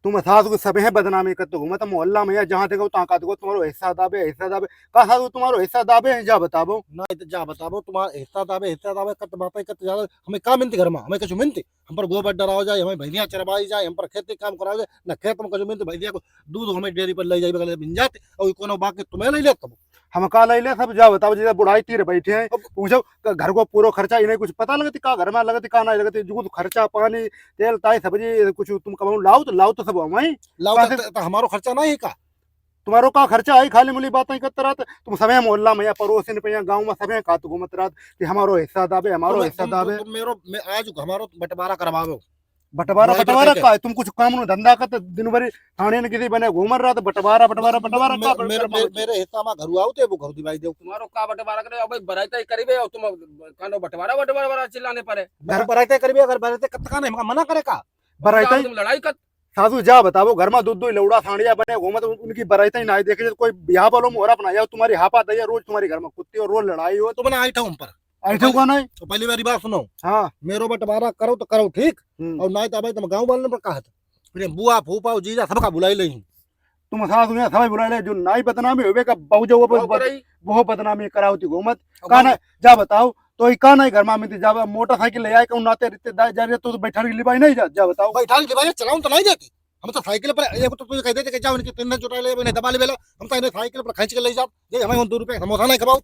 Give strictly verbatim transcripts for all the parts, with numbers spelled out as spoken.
तुम सासु के सबहे बदनामी करत घूमत मोहल्ला में, या जहाँ देखो तहाँ कहत हो, "तुम्हारो हिस्सा दाबे, हिस्सा दाबे।" का सासु तुम्हारो हिस्सा दाबे है, जा बताबो। ना, इत जा बताबो, तुम्हारो हिस्सा दाबे, हिस्सा दाबे, कत बातें, कत ज्यादा, हमें का मिनती घर में, हमें कछु मिनती? हम पर गोबर डराओ जाए, हमें भैंसिया चरवाई जाए, हम पर खेती काम कराओ जाए, ना खेत में कछु मिनती, भैंसिया को दूध हमें डेयरी पर ले जाए, बगल में बिन जाते, और कोनो बाकी तुम्हें ले लेत तब। हम का लइ ले सब, जा बताओ, जैसे बुढ़ाई तीर बैठे हैं, अब पूछो, क-, घर को पूरो खर्चा, इन्हें कुछ पता लगती, का घर में लगती, का नहीं लगती, जो कुछ खर्चा पानी, तेल ताई, सब्जी, कुछ तुम कमाओ, लाओ तो, लाओ तो सब हमारी लाओ पास तो, तो हमारो खर्चा नहीं है का? तुम्हारो का खर्चा है, खाली मुली बातें करते रहते, तुम सभी मोहल्ला में या पड़ोसिन पे या गाँव में सभी का तो घूमत रहत कि हमारो हिस्सा दाबे, हमारो तुम, हिस्सा तुम, दाबे। तुम मेरो, मैं आज हमारो बंटवारा करवाओ। बंटवारा, बंटवारा बंटवारा कह के। का है? तुम कुछ काम नो धंधा करते, दिन भर थाने न किसी बने घूमत रहत, बंटवारा, बंटवारा, बंटवारा मे-, का मेरे, बंटवारा? मेरे, मेरे हिस्सा में घरू आओ तो वो घर दिवाई दो। तुम्हारो का बंटवारा करे? अब बराइते ही करीबे और तुम कानो बंटवारा, बंटवारा, बंटवारा चिल्लाने पड़े। घर बराइते करीबे, अगर बराइते कब तक आने, हमका मना करे का? बराइते तुम लड़ाई कर। सासू जा बताओ, घर में दो दो लौड़ा साड़िया बने घूमत, उनकी बराइते ही ना देखे, कोई ब्याह वालों मोहरा अपना जाओ, तुम्हारी हापा दैया रोज तुम्हारी घर में कुत्ती और रोज लड़ाई हो। तुम ना आई था हम पर। आई था कौन है? तो पहली बारी बात सुनो। हाँ। मेरो बंटवारा करो तो करो, ठीक? हम्म। और नाई तो भाई तुम गाँव वाले पर कहा था। फिर बुआ, फूफा और जीजा सबका बुलाई लें। तुम सास में सबै बुलाई ले, जो नाई बदनामी होवे का बाबू जो वो वो बद-, कराई। वो बदनामी करावती घूमत। अब का हम ना, जा बताओ, तो ई का नाई घर में मिलती, जा मोटरसाइकिल ले आए, कहूँ नाते रिश्तेदार जा रहे, तो बैठा के लिबाई नहीं जा, जा बताओ। बैठा के लिबाई, चलाऊं तो नहीं देती। हम तो साइकिल पर, एक तो तुझे कह देते कि जाओ इनकी पिंधन चुटा ले, इन्हें दबा ले बेला, हम तो इन्हें साइकिल पर खींच के ले जाओ, ये हमें उन दो रुपये समोसा नहीं खवाओ।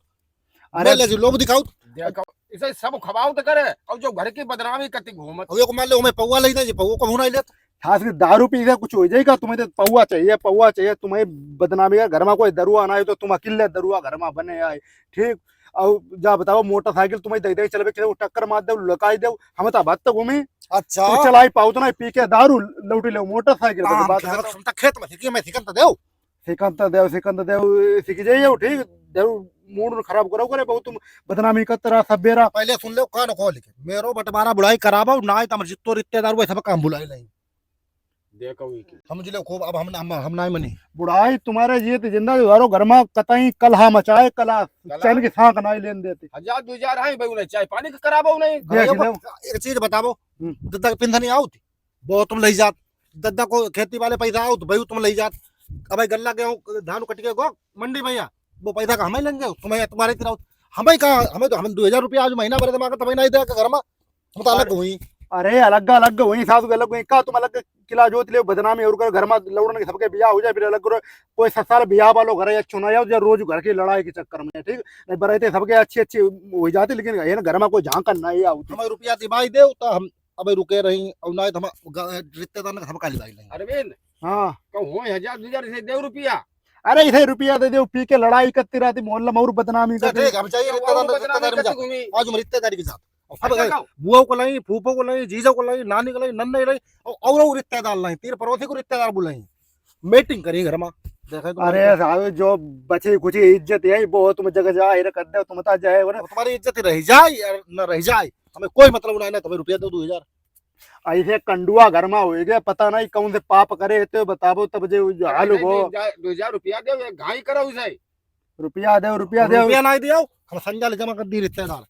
अरे ले जी, लोग दिखाओ। देखो, इसे सब खवाओ तो करे, और जो घर की बदनामी करती घूमत। और ये को मान लो, हमें पौवा ले दे, ये पौवा को होना ही लेत। खास के दारू पी के कुछ हो जाएगा, तुम्हें तो पौवा चाहिए, पौवा चाहिए, तुम्हें बदनामी का घर में कोई दरुआ ना हो तो तुम अकेले दरुआ घर में बने आए, ठीक? और जा बताओ, मोटरसाइकिल तुम्हें दे दे चलबे, किसी को टक्कर मार दे, लुकाई दे, हम तो बात तो घूमी। अच्छा। तुम चलाई पाओ तो ना, पी के दारू लौटी ले मोटरसाइकिल पर हाँ, बात हम खत्म। तो खेत में सीखी, मैं सिकंदर देव। सिकंदर देव, सिकंदर देव, सीख जाइए, ठीक? देव मूड खराब करो करे, बहुत तुम बदनामी करते रहा सब बेरा। पहले सुन लो कान खोल के, मेरो बंटवारा बुढ़ाई कराबो, ना तो हम जित्तो रिश्तेदार वो सब काम बुलाई नहीं। देखो ई की। हम जिले खूब, अब हम, हम, हम नाई मनी। बुढ़ाई तुम्हारे जिए तो जिंदा जो हरो घर में कतई कलहा मचाए, कलहा, कलहा? चैन की सांक नाई लेन देती। हजार दो हजार है भाई, उन्हें चाय पानी का कराबो नहीं। देख अरे लो। एक चीज बताबो, हम्म। दद्दा के पिंधनी आओ थी, बहुत तुम लई जात, दद्दा को खेती वाले पैसा आओ तो भाई तुम लई जात। अब भाई गल्ला गेहूं धान कट के गो मंडी भैया, वो पैसा का हमें लेंगे, तुम्हें तुम्हारे तिराओ, हमें कहा, हमें तो हम दो हजार रुपया आज महीना भर दिमाग तब नहीं दे घर में। हम तो अलग अरे, हुई। अरे, अलग, अलग हुई, सासू के अलग हुई। का तुम अलग किला जोत ले, बदनामी और कर, घर में लौड़न के सबके बियाह हो जाए, फिर अलग करो। कोई ससुराल बियाह वालों घर है, अच्छो ना आओ, जब रोज घर की लड़ाई के चक्कर में, ठीक? नहीं, बराते सबके अच्छी, अच्छी हो जाते, लेकिन ये ना, घर में कोई झांकन ना ही आओ। हमें रुपया दिवाई दे, तो हम अबे रुके रही, और ना तो हम ग-, रिश्तेदार ने सबका लिवाई लेंगे। अरविंद, हाँ। कहूँ हजार, दो हजार से दे रुपया। अरे, इसे रुपया दे दे, पी के लड़ाई करती रहती, मोहल्ला में और बदनामी अच्छा, करती। ठीक, हम चाहिए तो रिश्तेदार और में, बदनामी रिश्तेदार में करती जा। घूमी। आज हम रिश्तेदारी के साथ। अब अच्छा, गए, खाओ। बुआ को लाई, फूफो को लाई, जीजा को लाई, नानी को लाई, नन्ना लाई, और, और, और रिश्तेदार लाई, तीन पड़ोसी को रिश्तेदार बुलाई, मीटिंग करी घर में। देखे तो अरे साहब, जो बची खुची इज्जत है, वो तुम जगह जाहिर कर दे, तुम ता जाए, वो ना। अब तुम्हारी इज्जत ही रह जाए या न रह जाए, हमें कोई मतलब नहीं ना, तुम्हें रुपया दो, दो हजार। ऐसे कंडुआ घर में होई गया, पता नहीं कौन से पाप करे, तो बताबो तब जे हाल हो। दो हजार रुपया दे, एक घाई करो उसे। रुपया दे, रुपया दे। रुपया नहीं दियो, हम संजय ले जमा कर दी रिश्तेदार।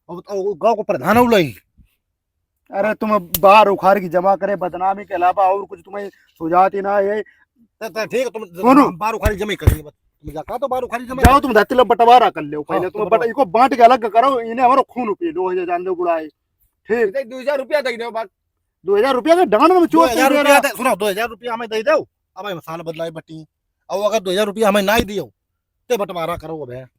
अब, अब गाँव को प्रधान हो लई। अरे तुम बार उखाड़ के जमा करे, बदनामी के अलावा और कुछ तुम्हें सुझात ही ना है। तो, तो ठीक है, तुम सुनो। हम बार उखाड़ के जमा ही करेंगे, बस। तुम जा, कहा तो बार उखाड़ के जमा जाओ, करो। तुम धरती लो बंटवारा कर लो पहले, हाँ, तुम बंटवारा। बट-, इको बांट के अलग करो, इन्हें हमारो खून पिए लो, ये जान लो बुढ़ाई। ठीक। दे, दो हजार रुपया दे दो, बात। दो हजार रुपया के डांड में दो हजार रुपया चोट दे, सुनो, दो हजार रुपया हमें दे दो, अब हम साल बदलाई बटी। और अगर दो हजार रुपया हमें ना ही दियो, ते बंटवारा करो अब है।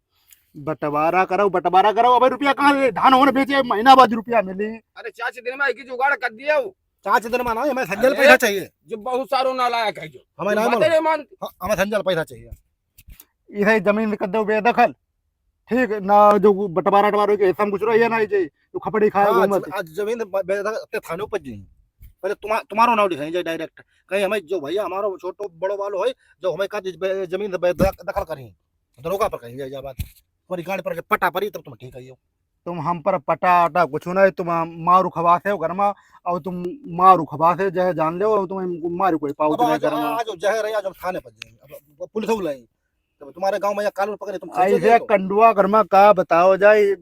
बंटवारा करो, बंटवारा करो। अबे रुपया कहाँ से? धान होने बेचे, महीना बाद रुपया मिली। अरे चार छह दिन में एक ही जुगाड़ कर दिया हो। चार छह दिन में ना, हमें संजल अरे, पैसा चाहिए। जो बहुत सारो नालायक है जो। हमें जो ना बातें मालूम। नहीं मानते। हाँ, हमें संजल पैसा चाहिए। इसे जमीन कर दो बेदखल, ठीक ना, जो बंटवारा, टवारा के हिस्सा में कुछ रहिए ना, ये जो खपड़ी खाए हाँ, वो मत। जमी-, आज जमीन ब-, बेदखल ते थाने उपज जाई। पहले तुम्हा-, तुम्हारो नाम लिखाई जाए डायरेक्ट। कहीं हमें जो भैया हमारो छोटो बड़ो वालो है, जो हमें का ज-, बे-, जमीन से बेदख-, दखल करी, दरोगा पर कहीं जाए जा बात। तुम्हारी गांड पर जब पटा परी तब तुम ठीक आइयो। तुम हम पर पटा अटा कुछ नहीं, तुम हम मारू खवासे हो घर में, और तुम मारू खवासे जहे जान ले, और तुम मारू कोई पाओ अब तुम्हें आज, घर में। आज जहे रही, आज हम थाने पर जाएंगे, अब पुलिस बुलाई, तब तुम्हारे गांव में या कानून पकड़े, तुम ऐसे कंडुआ घर में का बताओ जाए,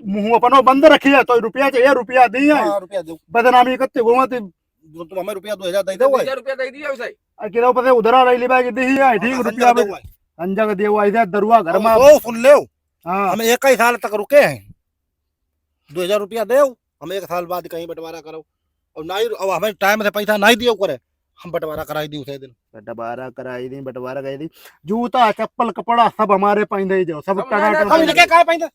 मुंह अपनो बंद रखिए, तो रुपया चाहिए, रुपया दिए। हाँ, रुपया दो। बदनामी करते घूमते। जो तुम हमें रुपया दो हजार दे दो, दो हजार रुपया दे दिया उसे। अकेला ऊपर से उधरा रही लेबा के दी है, हाँ, ठीक, हाँ, रुपया संजय में। देव भाई। संजय देव आई से दरुआ घर अब में। वो सुन लेव। हाँ। हम एक ही साल तक रुके हैं। दो हजार रुपया देव, हम एक साल बाद कहीं बंटवारा करब। और नाहीं, अब हमें टाइम से पैसा नाहीं दियो करे, हम बंटवारा कराई दी उसे दिन। बंटवारा कराई दी, बंटवारा कराई दी। जूता, चप्पल, कपड़ा सब हमारे पहने ही जाओ, सब सब टनाटन हमारे हम पहने। इनके काहे पहने?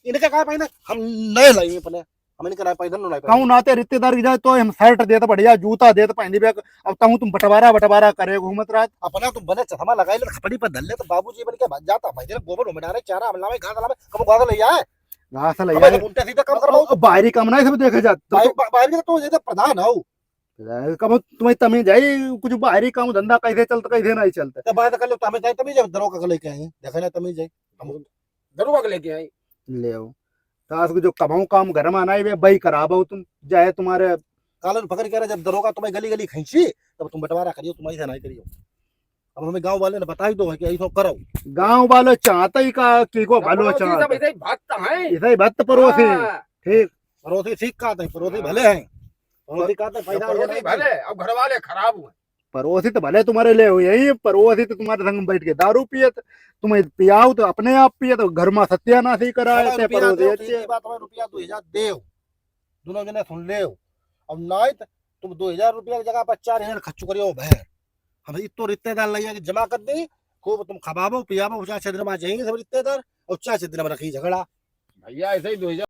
इनके काहे पहने? हम नए लाई अपने, हम इनके नाहीं पहने, नाहीं पहने। कहूँ नाते रिश्तेदार की जाए तो हम शर्ट देत बढ़िया, जूता देत पहनी बे। अब तहूँ तुम बंटवारा, बंटवारा करे घूमत रहत। अपना तुम बने चश्मा लगाई ले, खपड़ी पर धर ले, तो बाबूजी बन के भाग जाता। भाई, तेरे गोबर में डाले, चारा हम लावे, घास लावे, कब घास ले आए? घास ले अब आए। तो उल्टा सीधा काम करवाओ। अब बाहरी काम नाहीं सब देखे जात। तो बाहरी, तो बा-, बाहरी का तो ये तो प्रधान हो। कब तुम्हें तमीज आई, कुछ बाहरी काम धंधा कैसे चलता, कैसे नाहीं चलता? तो बात कर लो, तो हमें जाए तमीज है, दरोगा का लेके आए, देखा ना तमीज है। हम दरोगा के लेके आई। ले आओ। सास को जो कमाऊं काम घर में नाहीं बे, बई कराबो तुम, चाहे तुम्हारे कालन पकड़ के रहे, जब दरोगा तुम्हें गली गली खींची, तब तुम बंटवारा करियो, तुम ऐसा नाहीं करियो। अब हमें गांव वाले ने बता ही दो है कि ऐसा करो। गांव वाले चाहते ही का, की को भलो पड़ोसी सब चाहते। ऐसे ही भक्त हैं। ऐसे ही भक्त पड़ोसी। हाँ। ठीक। पड़ोसी ठीक कहते हैं, पड़ोसी भले हैं। पड़ोसी कहते हैं, फायदा पड़ोसी भले, अब घर वाले खराब हुए। पड़ोसी तो भले तुम्हारे ले हुए ही, पड़ोसी तो तुम्हारे संग बैठ के दारू पियत, तुम्हें पियाओ तो अपने आप पियत, घर में सत्यानाश ही कराए, अरे ते रुपया पड़ोसी देव, अच्छे। एक बात है, रुपया दो हजार देव, दोनों जने सुन लेव। अब नाहीं तो तुम दो हजार रुपया की जगह पर चार हजार खर्च करियो बहन। हम इतो रिश्तेदार लइया के जमा कर दी, खूब तुम खवाबो, पियाबो, चार छह दिन में आ जाएंगे सब रिश्तेदार, और चार छह दिन में रखी झगड़ा। भैया, ऐसे ही दो हजार